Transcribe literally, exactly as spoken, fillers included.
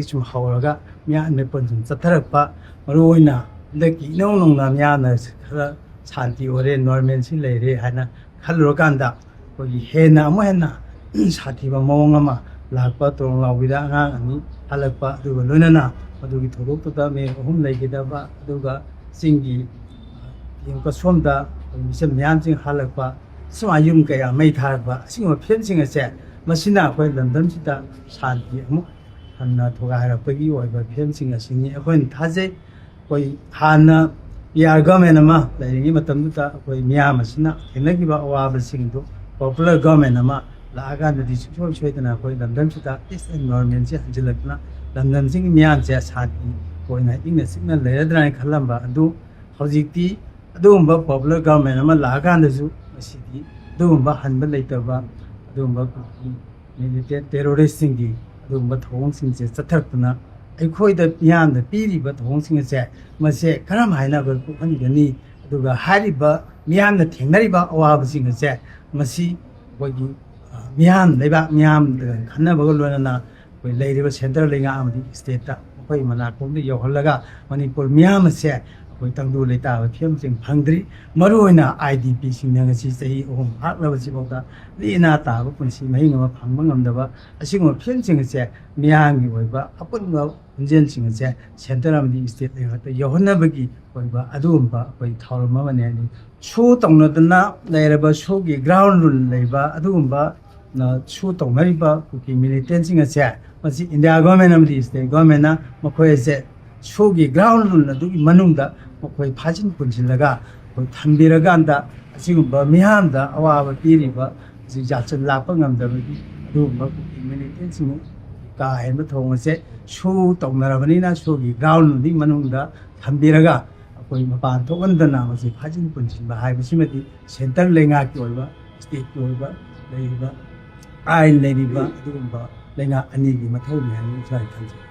ꯁꯨꯝ ꯍꯧꯔꯒ ꯃꯤꯌꯥꯝ ꯃꯤꯄꯨꯟ ꯁꯨꯝ ꯆꯠꯊꯔꯛꯄ, ꯃꯔꯨꯑꯣꯏꯅ ꯍꯟꯗꯛꯀꯤ ꯏꯅꯧ ꯅꯧꯅ ꯃꯤꯌꯥꯝꯅ ꯈꯔ ꯁꯥꯟꯇꯤ ꯑꯣꯏꯔꯦ, normalcy ꯂꯩꯔꯦ ꯍꯥꯏꯅ ꯈꯜꯂꯨꯔꯀꯥꯟꯗ, ꯑꯩꯈꯣꯏꯒꯤ ꯍꯦꯟꯅ ꯑꯃꯨꯛ ꯍꯦꯟꯅ ꯁꯥꯊꯤꯕ ꯃꯑꯣꯡ ꯑꯃ ꯂꯥꯛꯄ, ꯇꯣꯔꯣꯡ ꯂꯥꯎꯕꯤꯗ ꯑꯉꯥꯡ ꯑꯅꯤ ꯍꯜꯂꯛꯄ, ꯑꯗꯨꯒ ꯂꯣꯏꯅꯅ ꯃꯗꯨꯒꯤ ꯊꯧꯗꯣꯛꯇꯨꯗ ꯃꯤ ꯑꯍꯨꯝ ꯂꯩꯈꯤꯗꯕ, ꯑꯗꯨꯒ ꯆꯤꯡꯒꯤ ꯇꯦꯝꯀꯣꯠ ꯁꯣꯝꯗ ꯑꯩꯈꯣꯏ ꯃꯤꯆꯝ ꯃꯌꯥꯝꯁꯤꯡ ꯍꯜꯂꯛꯄ, ꯁꯨꯃꯥꯏꯅ ꯌꯨꯝ ꯀꯌꯥ ꯃꯩ ꯊꯥꯔꯛꯄ, ꯑꯁꯤꯒꯨꯝꯕ ꯐꯤꯕꯝꯁꯤꯡ ꯑꯁꯦ, ꯃꯁꯤꯅ ꯑꯩꯈꯣꯏ ꯂꯝꯗꯝꯁꯤꯗ ꯁꯥꯟꯇꯤ ꯑꯃꯨꯛ ꯍꯟꯅ ꯊꯨꯒꯥꯏꯔꯛꯄꯒꯤ ꯑꯣꯏꯕ ꯐꯤꯕꯝꯁꯤꯡ ꯑꯁꯤꯅꯤ꯫ ꯑꯩꯈꯣꯏꯅ ꯊꯥꯖꯩ, ꯑꯩꯈꯣꯏ ꯍꯥꯟꯅ P R government ꯑꯃ ꯂꯩꯔꯤꯉꯩ ꯃꯇꯝꯗꯨꯗ ꯑꯩꯈꯣꯏ ꯃꯤꯌꯥꯝ ꯑꯁꯤꯅ ꯊꯦꯡꯅꯈꯤꯕ ꯑꯋꯥꯕꯁꯤꯡꯗꯨ popular government ꯑꯃ ꯂꯥꯛꯑꯀꯥꯟꯗꯗꯤ ꯁꯨꯡꯁꯣꯏ ꯁꯣꯏꯗꯅ ꯑꯩꯈꯣꯏ ꯂꯝꯗꯝꯁꯤꯗ peace and normalcy ꯍꯟꯖꯤꯜꯂꯛꯇꯨꯅ ꯂꯝꯗꯝꯁꯤꯒꯤ ꯃꯤꯌꯥꯝꯁꯦ ꯁꯥꯟꯇꯤ ꯑꯣꯏꯅ ꯏꯪꯅ ꯆꯤꯛꯅ ꯂꯩꯔꯗ꯭ꯔꯥ ꯍꯥꯏꯅ ꯈꯜꯂꯝꯕ ꯑꯗꯨ ꯍꯧꯖꯤꯛꯇꯤ ꯑꯗꯨꯒꯨꯝꯕ popular government ꯑꯃ ꯂꯥꯛꯑꯀꯥꯟꯗꯁꯨ ꯉꯁꯤꯗꯤ ꯑꯗꯨꯒꯨꯝꯕ ꯍꯟꯕ ꯂꯩꯇꯕ, ꯑꯗꯨꯒꯨꯝꯕ militant terroristꯁꯤꯡꯒꯤ ꯑꯗꯨꯒꯨꯝꯕ ꯊꯧꯑꯣꯡꯁꯤꯡꯁꯦ ꯆꯠꯊꯔꯛꯇꯨꯅ ꯑꯩꯈꯣꯏꯗ ꯃꯤꯌꯥꯝꯗ ꯄꯤꯔꯤꯕ ꯊꯧꯑꯣꯡꯁꯤꯡ ꯑꯁꯦ, ꯃꯁꯦ ꯀꯔꯝ ꯍꯥꯏꯅ ꯑꯩꯈꯣꯏ ꯀꯣꯛꯍꯟꯒꯅꯤ? ꯑꯗꯨꯒ ꯍꯥꯏꯔꯤꯕ ꯃꯤꯌꯥꯝꯅ ꯊꯦꯡꯅꯔꯤꯕ ꯑꯋꯥꯕꯁꯤꯡ ꯑꯁꯦ, ꯃꯁꯤ ꯑꯩꯈꯣꯏꯒꯤ, ꯑ, ꯃꯤꯌꯥꯝ, ꯂꯩꯕꯥꯛ ꯃꯤꯌꯥꯝꯗ ꯈꯟꯅꯕꯒ ꯂꯣꯏꯅꯅ ꯑꯩꯈꯣꯏ ꯂꯩꯔꯤꯕ centre ꯂꯩꯉꯥꯛ ꯑꯃꯗꯤ stateꯇ ꯃꯈꯣꯏ ꯃꯅꯥꯛ ꯈꯣꯡꯗ ꯌꯧꯍꯜꯂꯒ ꯃꯅꯤꯄꯨꯔ ꯃꯤꯌꯥꯝ ꯑꯁꯦ ꯑꯩꯈꯣꯏ ꯇꯪꯗꯨ ꯂꯩꯇꯥꯕ ꯐꯤꯕꯝꯁꯤꯡ ꯐꯪꯗ꯭ꯔꯤ꯫ ꯃꯔꯨꯑꯣꯏꯅ IDPꯁꯤꯡꯅ ꯉꯁꯤ ꯆꯍꯤ ꯑꯍꯨꯝ ꯐꯥꯔꯛꯂꯕꯁꯤꯐꯥꯎꯗ ꯂꯦꯅꯥ ꯇꯥꯕ ꯄꯨꯟꯁꯤ ꯃꯍꯤꯡ ꯑꯃ ꯐꯪꯕ ꯉꯝꯗꯕ ꯑꯁꯤꯒꯨꯝꯕ ꯐꯤꯕꯝꯁꯤꯡ ꯑꯁꯦ ꯃꯤꯌꯥꯝꯒꯤ ꯑꯣꯏꯕ ꯑꯄꯨꯟꯕ ꯈꯣꯟꯖꯦꯜꯁꯤꯡ ꯑꯁꯦ centre ꯑꯃꯗꯤ state ꯂꯩꯉꯥꯛꯇ ꯌꯧꯍꯟꯅꯕꯒꯤ ꯑꯣꯏꯕ ꯑꯗꯨꯒꯨꯝꯕ ꯑꯩꯈꯣꯏ ꯊꯧꯔꯝ ꯑꯃꯅꯤ ꯍꯥꯏꯅ ꯁꯨ ꯇꯧꯅꯗꯅ ꯂꯩꯔꯕ, ꯁꯨꯒꯤ ground rule ꯂꯩꯕ ꯑꯗꯨꯒꯨꯝꯕ, ꯅ, ꯁꯨ ꯇꯧꯅꯔꯤꯕ ꯀꯨꯀꯤ militantꯁꯤꯡ ꯑꯁꯦ, ꯃꯁꯤ India government ꯑꯃꯗꯤ state governmentꯅ ꯃꯈꯣꯏ ꯑꯁꯦ ꯁꯨꯒꯤ ground rule ꯑꯗꯨꯒꯤ ꯃꯅꯨꯡꯗ ꯃꯈꯣꯏ ꯐꯥꯖꯤꯟ ꯄꯨꯟꯁꯤꯜꯂꯒ ꯑꯩꯈꯣꯏ ꯊꯝꯕꯤꯔꯀꯥꯟꯗ, ꯑꯁꯤꯒꯨꯝꯕ ꯃꯤꯌꯥꯝꯗ ꯑꯋꯥꯕ ꯄꯤꯔꯤꯕ, ꯍꯧꯖꯤꯛ ꯌꯥꯆꯟ ꯂꯥꯛꯄ ꯉꯝꯗꯕꯒꯤ ꯑꯗꯨꯒꯨꯝꯕ ꯀꯨꯀꯤ militantꯁꯤꯡ ꯀꯥ ꯍꯦꯟꯕ ꯊꯧꯑꯣꯡ ꯑꯁꯦ ꯁꯨ ꯇꯧꯅꯔꯕꯅꯤꯅ, ꯁꯨꯒꯤ ground ruleꯗꯨꯒꯤ ꯃꯅꯨꯡꯗ ꯊꯝꯕꯤꯔꯒ ꯑꯩꯈꯣꯏ ꯃꯄꯥꯟ ꯊꯣꯛꯍꯟꯗꯅ ꯃꯁꯤ ꯐꯥꯖꯤꯟ ꯄꯨꯟꯁꯤꯟꯕ ꯍꯥꯏꯕꯁꯤꯃꯗꯤ centre ꯂꯩꯉꯥꯛꯀꯤ ꯑꯣꯏꯕ, stateꯀꯤ ꯑꯣꯏꯕ ꯂꯩꯔꯤꯕ ꯑꯥꯏꯟ ꯂꯩꯔꯤꯕ ꯑꯗꯨꯒꯨꯝꯕ ꯂꯩꯉꯥꯛ ꯑꯅꯤꯒꯤ ꯃꯊꯧꯅꯤ ꯍꯥꯏꯅ ꯁꯨꯃꯥꯏꯅ ꯈꯟꯖꯩ꯫